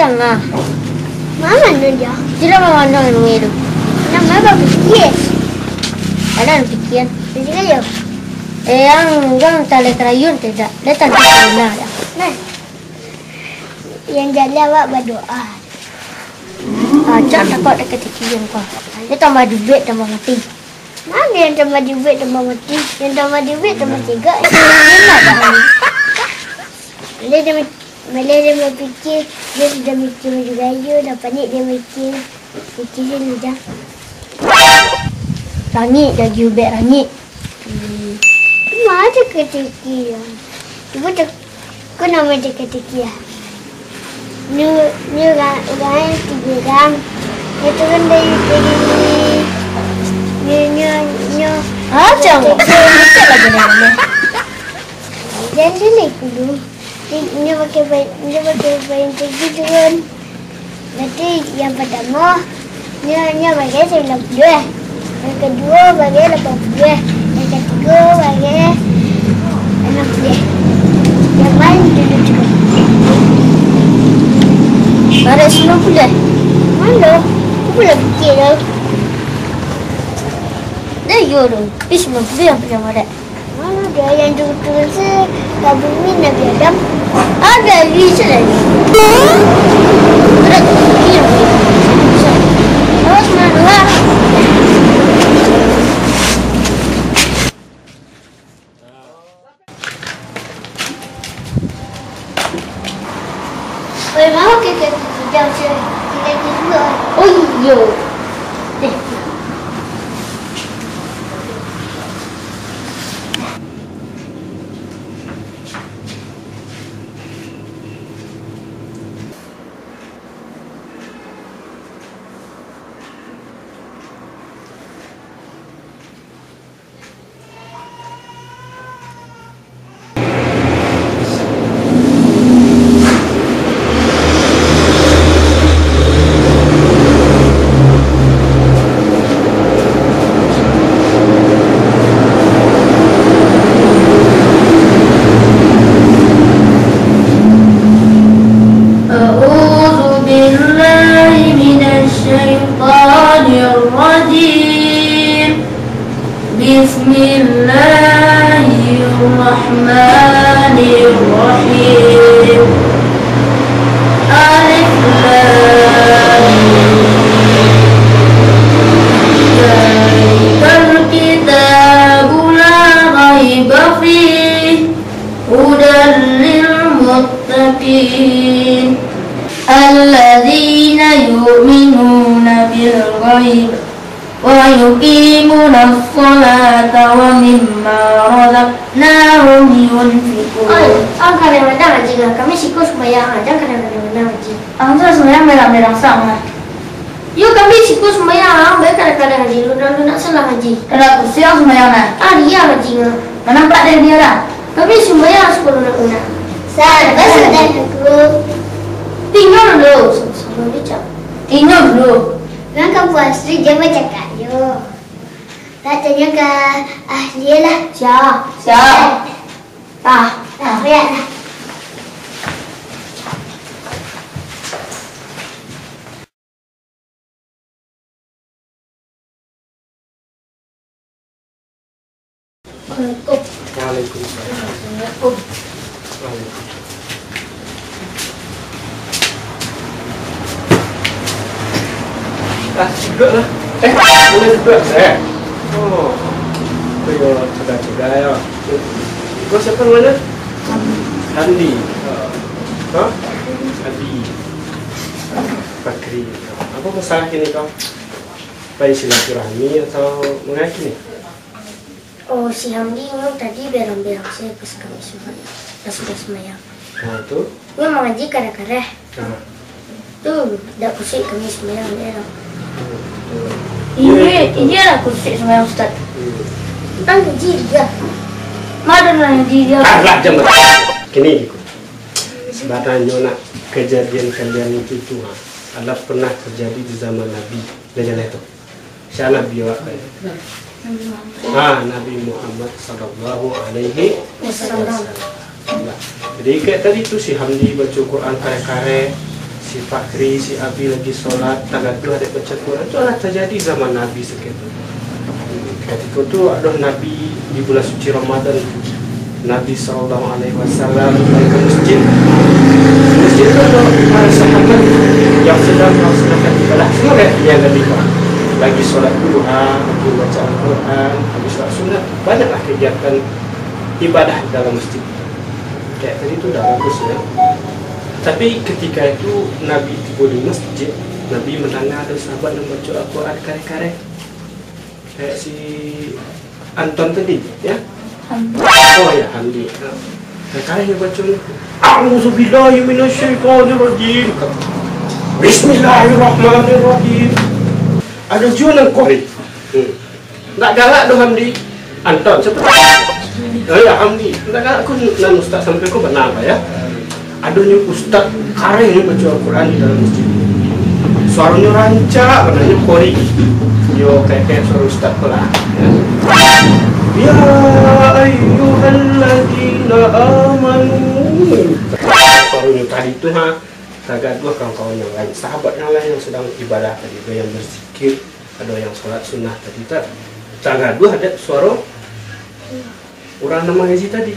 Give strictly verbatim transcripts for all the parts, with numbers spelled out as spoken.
Nah. Mano dia? Sudah mamandang nungai tu. Namo bapikia? Ada pikian. Pikia yo. Eh, yang, yang tali terayun tidak. Dia tak pernah dah. Nah. Yang jalan awak berdoa. Ah, cak takut dekat tiki yang kau. Dia tambah duit, tambah mati. Mana yang tambah duit, tambah mati? Yang tambah duit, tambah cegak. Enak dah. Boleh dia Malah dia bapikir, dia sudah mikir baju gaya, dah panik dia mikir, mikir sini dah. Langik dah jubek langik. Hmm. Ma teka-teki ya? Cuba tek-, ko namo teka-teki ya? Nyo, nyo urang, urang tigo urang. Nyo turun dari, dari, nyo, nyo, nyo. Ah, cang. Cang, cang lagi dah. Jan dulu dulu. Inyo pakai pa-, inyo pakai payung tinggi turun. Berarti yang pertama, inyo, inyo bagai sembilan puluh, eh. Yang kedua bagai lapan puluh, eh. Yang ketiga bagai enam puluh, eh. Yang paling dulu tu. Bagai sembilan puluh, eh? Mana? Aku pun lah fikir tau. Dah iyo tu. Tapi sembilan puluh yang paling bagai. Mana dia yang turun-turun se, ka bumi Nabi Adam? Ada di sana. Ada di sini. Terus mana? Oi, mau ke, ke, ke, ke, ke, ke, ke, Oh, iyo. Eh. أعوذ بالله من الشيطان الرجيم. بسم الله الرحمن الرحيم. ألف لام ميم. ذلك الكتاب لا ريب فيه. هدى للمتقين. الذين يؤمنون بالغيب. ويقيمون الصلاة ومما رزقناهم ينفقون. Oi, ang kadang-kadang aji lah. Kami siko sumbayang, ang kadang-kadang aji. Ang tu sumbayang merang-merang sang lah. Yo, kami siko sumbayang, ang bae kadang-kadang aji, lunak-lunak salah aji. Kada kusik ang sumbayang nah. Ah, dia aji ngah. Manampak dari dia lah. Kami sumbayang siko lunak-lunak. Sabar, saudaraku. Tinggal dulu. Sabar, sabar, bicak. Tinggal dulu. Nan ka puas tu jan bacakak yo. Nak tanyo ka ahli lah. Sia? Sia? Ah, ah, ya lah. Assalamualaikum. Waalaikumsalam. Assalamualaikum. Waalaikumsalam. Ah, duduak lah. Eh, boleh duduak, eh? Oh, tu yo, sudah-sudah yo. Kau siapa namanya? Hamdi. Ha? Abi. Fakri. Apa masalah kini kau? Pai silaturahmi atau mangaki ni? Oh, si Hamdi nyo tadi berang-berang se pas kami sumbayang, pas sudah sumbayang. Nah, tu? Nyo mangaji kareh-kareh. Nah. Tu, dak kusik kami sumbayang, berang. Hmm. Iyo, iyo lah kusik sumbayang, Ustaz. Hmm. Tang ngaji dia. Mana nak ngaji dia? Alah, jangan. Kini, Iko. Sabananyo nak kajadian kalian itu tu, ha, alah pernah terjadi di zaman Nabi. Dah jaleh tu. Sia Nabi awak tadi? Ha, Nabi Muhammad sallallahu alaihi wasallam. Nah, jadi kayak tadi tu si Hamdi baco Quran kareh-kareh, si Si Fakri, si Abi lagi sholat, tagaduah dek baca Quran. Itu lah terjadi zaman Nabi saketu. Katiko tu, adoh Nabi di bulan suci Ramadan, Nabi sallallahu alaihi wasallam pai ka masjid. Masjid tu adoh para sahabat yang sedang melaksanakan ibadah. Samo dek yang Nabi, lagi sholat duha, lagi baca Al-Quran, lagi sholat sunat. Banyaklah kegiatan ibadah di dalam masjid. Kayak tadi tu dah bagus, ya. Tapi ketika itu Nabi tibo di masjid, Nabi mandanga ado sahabat nan baco Al-Quran kareh-kareh. Kayak si Anton tadi, ya? Hamdi. Oh ya, Hamdi. Nah, kareh-kareh dia baco ni. "A'udzubillahi minasyaitonirrajim. Bismillahirrahmanirrahim." Ado juo nan korek. Hmm. Ndak galak doh Hamdi. Anton, siapa tahu? Oh ya, Hamdi. Ndak galak ko nan ustaz sampai ko bana, Pak, ya. Adonyo ustaz kareh ni baco Al-Quran di dalam masjid. Suaronyo rancak, bananyo korek. Yo, kayak-kayak suaro ustaz ko lah. Ya. "Ya ayyuhalladzina amanu." Suaronyo tadi tu, ha, tagaduah kawan-kawan yang lain, sahabat yang lain yang sedang ibadah tadi, ado yang berzikir, ado yang sholat sunnah tadi, ta-, tagaduah dek suaro urang nan mangaji tadi.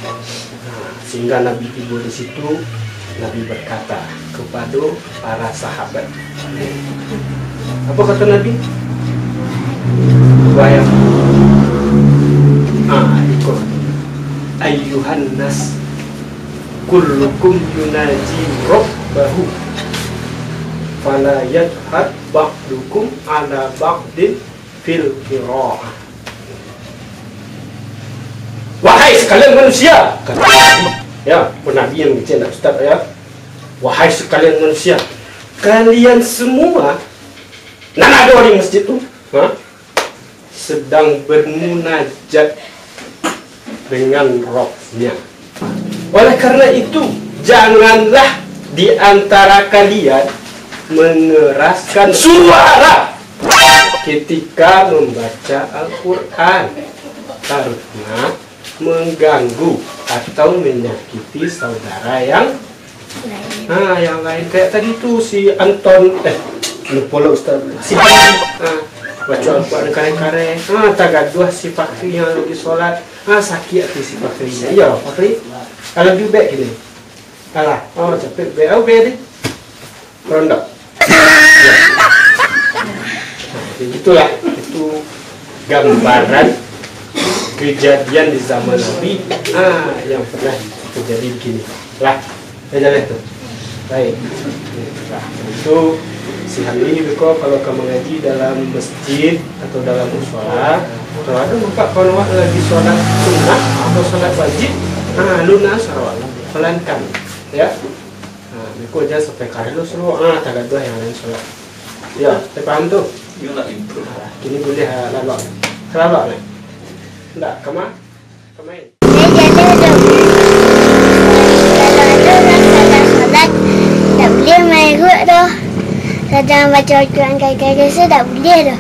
Nah, sehingga Nabi tibo di situ, Nabi berkata kepada para sahabat. Apa kata Nabi? Wahai, ah, iko. "Ayyuhan nas, kullukum yunaji rabbahu, fala yajhar ba'dukum ala ba'din fil qira'ah." "Wahai sekalian manusia," kata Nabi. Ya, pun Nabi yang kecil, ndak ustaz, ya. "Wahai sekalian manusia, kalian semua nan ado di masjid tu, ha, sedang bermunajat dengan Rabbnya. Oleh karena itu, janganlah di antara kalian mengeraskan suara ketika membaca Al-Quran, karena mengganggu atau menyakiti saudara yang, ha, yang lain." Kayak tadi tu si Anton, eh, lupo lah ustaz. Si Anton, ha, baco Al-Quran kareh-kareh. Ha, tagaduah si Fakri yang lagi sholat. Ha, sakik hati si Fakri. Iya, Fakri. Kalau di back gini. Alah, oh, capek back. Oh, back deh. Ronda. Nah, jadi gitulah. Itu gambaran kejadian di zaman Nabi, ah, yang pernah terjadi begini. Lah, saya jalan tu. Baik. Nah, itu si Hamdi beko kalau ka mangaji dalam masjid atau dalam mushola, kalau ado nampak kawan awak lagi sholat sunnah atau sholat wajib, ah, lunas awak lah, pelankan, ya. Ha, beko jan sampai kareh lo suruh. Ha, tagaduah yang lain sholat. Ya, saya paham tu. Iyo lah, itu. Ha, kini boleh, ha, lalok. Lalok lah. Ndak, kama? Kamain. Saya jalan dulu. Kalau ada orang salah sholat, tak boleh main ruk doh. Kadang baca Al-Quran kai-kai biasa, tak boleh doh.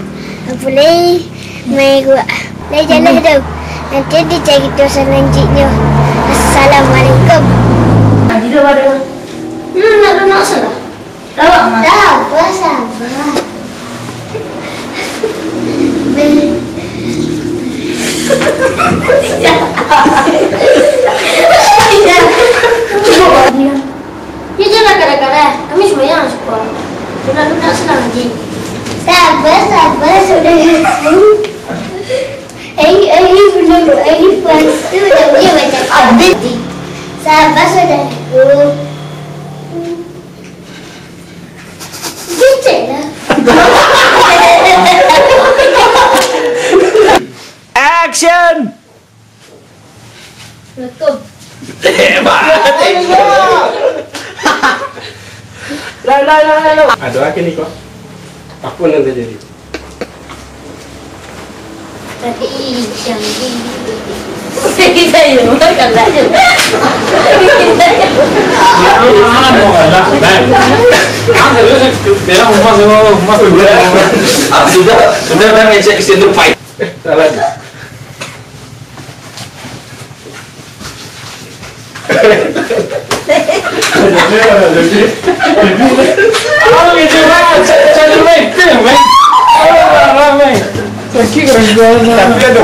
Apolai main ruk. Lai jalan tu. Nanti dicarito salanjuiknyo. Assalamualaikum. Ah, tidak ada. Hmm, nak lunak sudah. Lawak, Mas. Sabar, sabar. Cuba, Bang. Ya, jangan kada-kada. Kami semua yang suka. Sudah, sudah, sudah, Ji. Sabar, sabar, sudah, Yasin. Eh, eh, belum, eh, lepas tu dah boleh baca. Abis. Sabar, saudaraku. Cecek lah. Action! Assalamualaikum. Hebat. Lah, lah, lah, lah, lah. Ado lagi ni kok. Apa nan terjadi? Tadi yang di, kita yang makan lah. Makan, makan, makan. Ah, sudah, sudah kan ngecek ke situ, Pak. Eh, salah ni. Abang itu, Bang, cari, cari, Bang. Itu, Bang. Alah, Bang. Sakik, Bang. Tapi ada